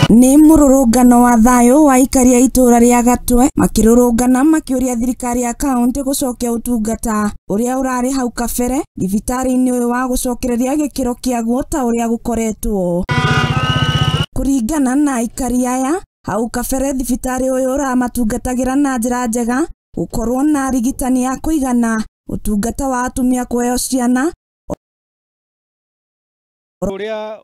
Nĩ mũrũrũngano wa thayũ wa aikari a itũra rĩa Gatwe makĩrũrũngana makĩũria thirikari ya kaũntĩ gũcokia ũtungata ũrĩa ũrarĩ hau kabere thibitarĩ-inĩ ũyũ wa gũcokereria gĩkĩro kĩaguo ta ũrĩa gũkoretwo. Kũringana na aikari aya, hau kabere thibitarĩ ũyũ ũramatungatagĩra na njĩra njega, gũkorwo na arigitani a kũigana, ũtungata wa atumia kũheo ciana. Ũrĩa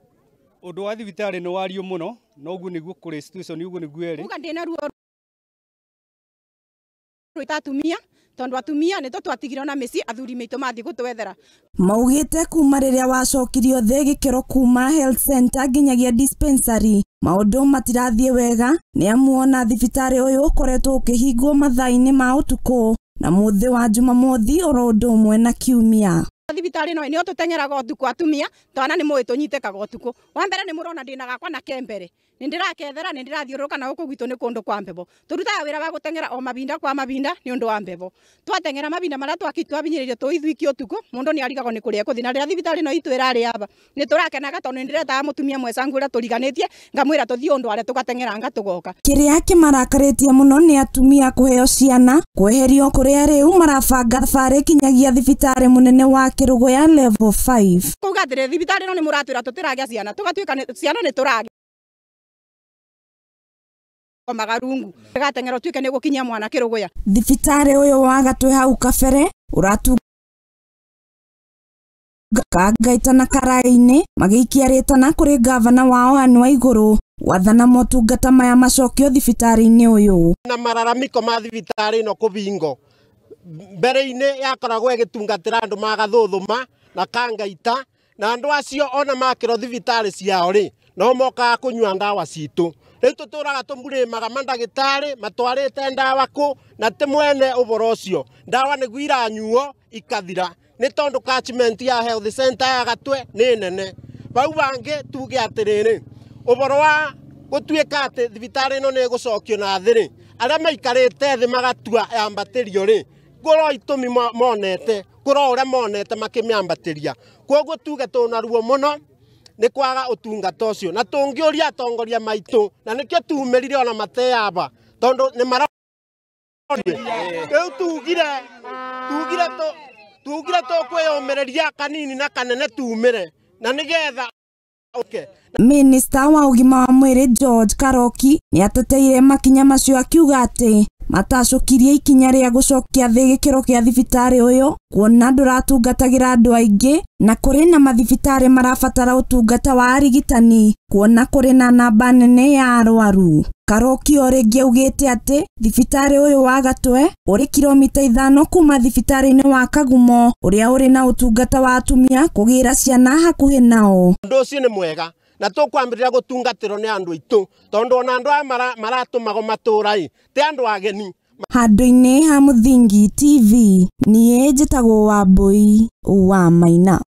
ũndũ wa thibitarĩ nĩ wario mũno, no ũguo nĩguo kũrĩ situation ũguo nĩguo ĩrĩ. Uga ndĩna ruo rwĩta atumia tondu atumia nĩ twatigirwo na mĩciĩ athuri maitũ mathiĩ gũtwethera. Maugĩte kuma rĩrĩa wacokirio thĩ gĩkĩro kuma health center nginyagia dispensary maũndũ matirathiĩ wega nĩ amu ona thibitarĩ ũyũ ũkoretwo ũkĩhingwo mathaa-inĩ ma ũtukũ na mũthĩ wa Jumamothi oro ũndũ ũmwe na Kiumia. Thibitarĩ no nĩo tũteng'eraga ũtukũ atumia twana nĩ mũĩ tũnyitĩkaga ũtukũ. Wa mbere nĩ mũrona ndĩna gakwa na kembere nĩ ndĩrakethera nĩ ndĩrathiũrũrũka na gũkũ gwitũ nĩ kũndũ kwa mbebo. Tũrutaga wĩra wa gũteng'era o mavinda kwa mavinda nĩ ũndũ wa mbebo. Twateng'era mavinda marĩa twabinyĩrĩrio tũithuiki ũtukũ mũndũ nĩ arigagwo nĩ kũrĩa ekũthiĩ. Na rĩrĩa thibitarĩ ĩno itũ ĩrarĩ aba nĩ tũrakenaga tondũ nĩ ndĩretaga mũtumia mwecangu ũrĩa tũriganĩtie ngamwĩra tũthiĩ ũndũ arĩa tũgateng'eranga tũgoka. Kĩrĩa kĩmarakarĩtie mũno nĩ atumia kũheo ciana kweherio kũrĩa rĩu marabanga thabarĩ kinyagia thibitarĩ mũnene wa Kĩrũgũya level 5. Kuga atĩrĩ thibitarĩ ĩno nĩ mũratwĩra tũtĩragĩa ciana tũgatuĩka ciana nĩ tũragĩa magarungu gateng'era tuike nĩ gũkinyia mwana Kĩrũgũya. Thibitarĩ ũyũ wa Gatwe hau kabere ũratunga Kangaita na Karaĩ-inĩ magĩikia rĩtana kũrĩ gavana wao Anne Waigũrũ gwathana motungata maya macokio thibitarĩ-inĩ ũyũ. Na mararamiko ma thibitarĩ ĩno kũbingo mbere-inĩ yakoragwo ĩgĩtungatĩra andũ magathuthuma na Kangaita na andũ acio ona makĩrwo thibitarĩ ciao rĩ no mokaga kũnyua ndawa citũ. Rĩu tũtũraga tũmburĩmaga mandagĩtarĩ matwarĩte ndawa kũ na ti mwene ũboro ũcio. Ndawa nĩguo iranyuo ikathira nĩ tondũ catchment ya health center ya Gatwe nĩ nene. Bau bangĩ tuge atĩrĩrĩ ũboro wa gũtuĩka atĩ thibitarĩ ĩno nĩ ĩgũcokio na thĩ rĩ arĩa maikarĩte thĩ magatua yambatĩrio rĩ kũro itũmi monete kũro ũrĩa monete makĩmĩambatĩria. Kwoguo tuge tũna ruo mũno nĩ kwaga ũtungata ũcio na tũngĩũria atongoria maitũ na nĩkĩo tumĩrire ona mateyaba tondũ nĩ mara rĩu tugire tũkwĩyũmĩrĩria kanini na kanene tumĩre na nĩgetha. Minista wa ũgima wa mwĩrĩ George Karoki nĩ ateteire makinya macio akiuga atĩ matacũkirie ikinya rĩa gũcokia thĩ gĩkĩro kĩa thibitarĩ ũyũ kuona ndũratungatagĩra andũ aingĩ na kũrĩ na mathibitarĩ marabatara ũtungata wa arigitani kuona kũrĩ na namba nene ya arwaru. Karoki o rĩngĩ augĩte atĩ thibitarĩ ũyũ wa Gatwe ũrĩ kilomita 5 kuma thibitarĩ-inĩ wa Kagumo ũrĩa ũrĩ na ũtungata wa atumia kũgĩra ciana hakuhĩ nao. Ũndũ ũcio nĩ mwega na tũkwambĩrĩria gũtungatĩrwo nĩ andũ aitũ tondũ ona andũ aya maratũmagwo matũũra-ĩ ti andũ ageni. Handũ-inĩ ha Mũthingi TV niĩ njĩtagwo Wambui wa Maina.